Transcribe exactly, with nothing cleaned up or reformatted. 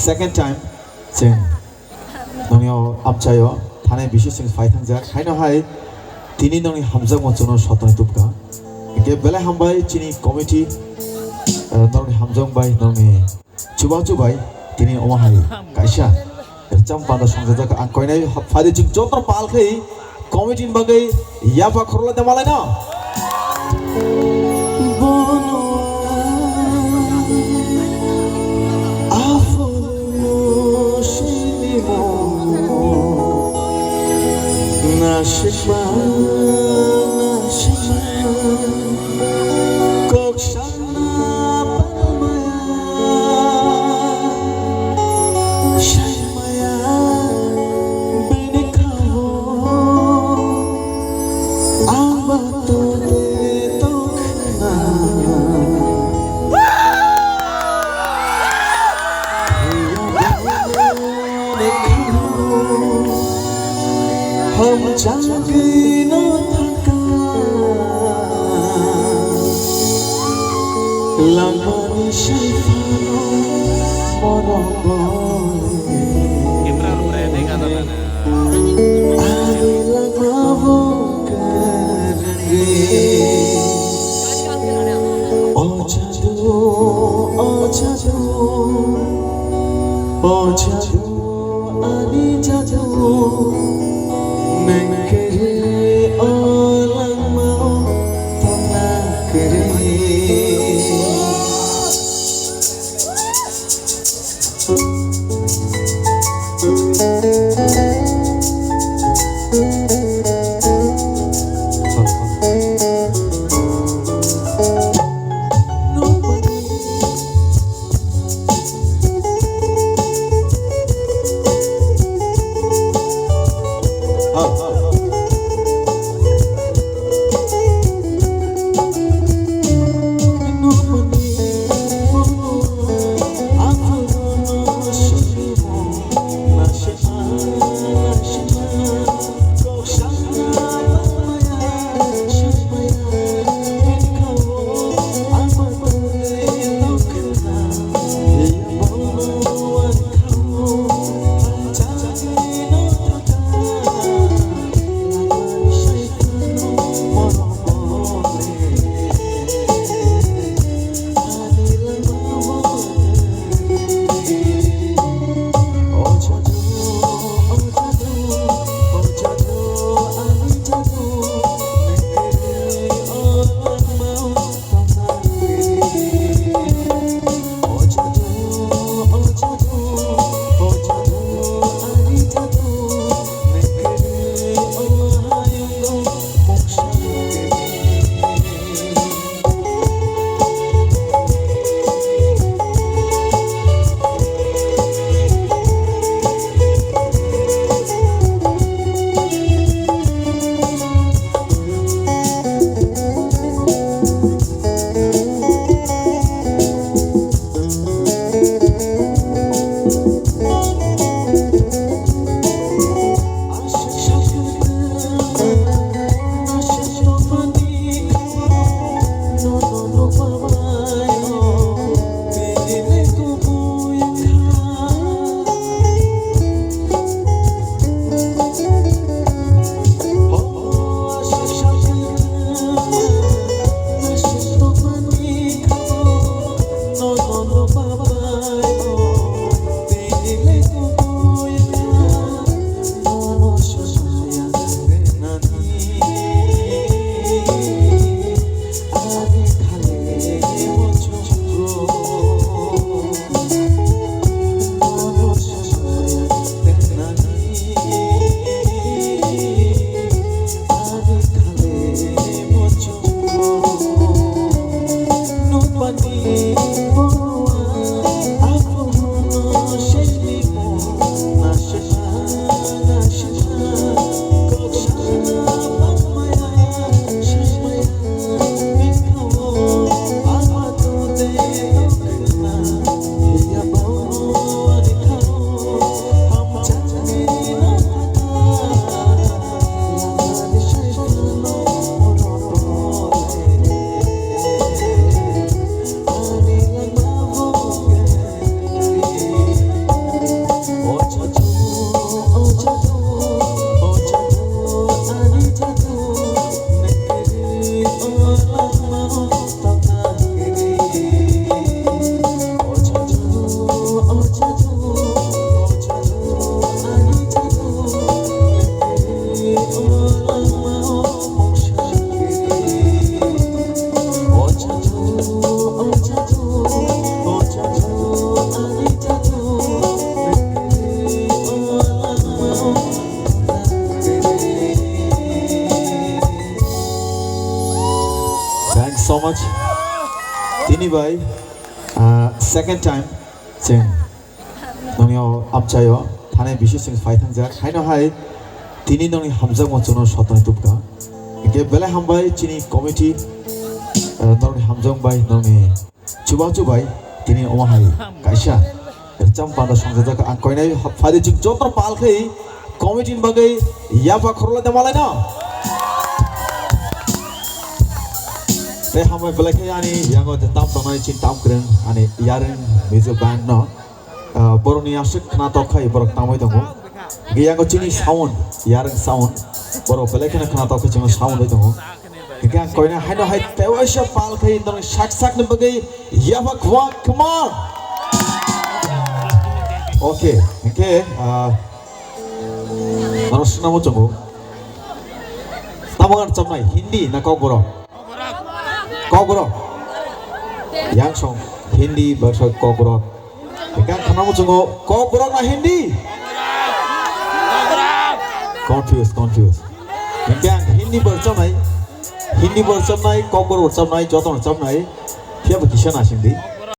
Second time chwng nongni o amchaio thanai bisi chwng phai thangjak. Haino hai tini nongni hamjakma chwngno sotoni tubkha. Hingke belai hambai chini committee, eh, nongni hamjak bai nongni chubachu bai tini omo hai kaisa rwchapmung panda songjak ang koinai phai di chwng joto pal khai. Committee ni bagwi yapha khorokla de malai no. Bono aphuru sini mo. Nasikma, nasikma. Kok sana palmaya. Saimaya bini khawo. Ang ba tode tongkhna. Hamjagwino thangkha. Langmani saiphano morok bo. Ani langmao kwrwngwi. O jadu, o jadu, o jadu, ani jadu. Nwng kwrwi o langmao tongna kwrwi. Bai, ah, second time chwng nongni o amchaio thani bisi chwng phai thangjak. Haino hai tini nongni hamjakma chwngno sotoni tubka. Hingke belai hambai chini committee, ah, nongni hamjak bai nongni chubachu bai tini omo hai kaisa rwchap banda songjak ang koinai phadi chwng joto pal khai committee ni bagwi yapha khorla de malai no. Tei hambai belai khe ani yango je tam tongnai chini tam kwrwng ani Yarwng Music Band no, ah, borokni aswk khnatok khai borok tamwi tongo. Ge yango chini sound, Yarwng sound, borok belai kheno khnatok khai chini sound oi tongo. Hingke ang koina haino hai tewaisa pal khai norok sak sak ni bagwi yapha khwak, come on. Okay, hingke, ah, norok swnamo chongo. Tamo gan chapnai, Hindi na Kokborok? Kokborok. Yang song, Hindi versus Kokborok. Hingke ang khwnamo chongo, Kokborok na Hindi? Confuse, confuse. Hingke ang Hindi bo rwchapnai, Hindi bo rwchapnai, Kokborok bo rwchapnai, joto rwchapnai. Phiya bo kisa nasing di.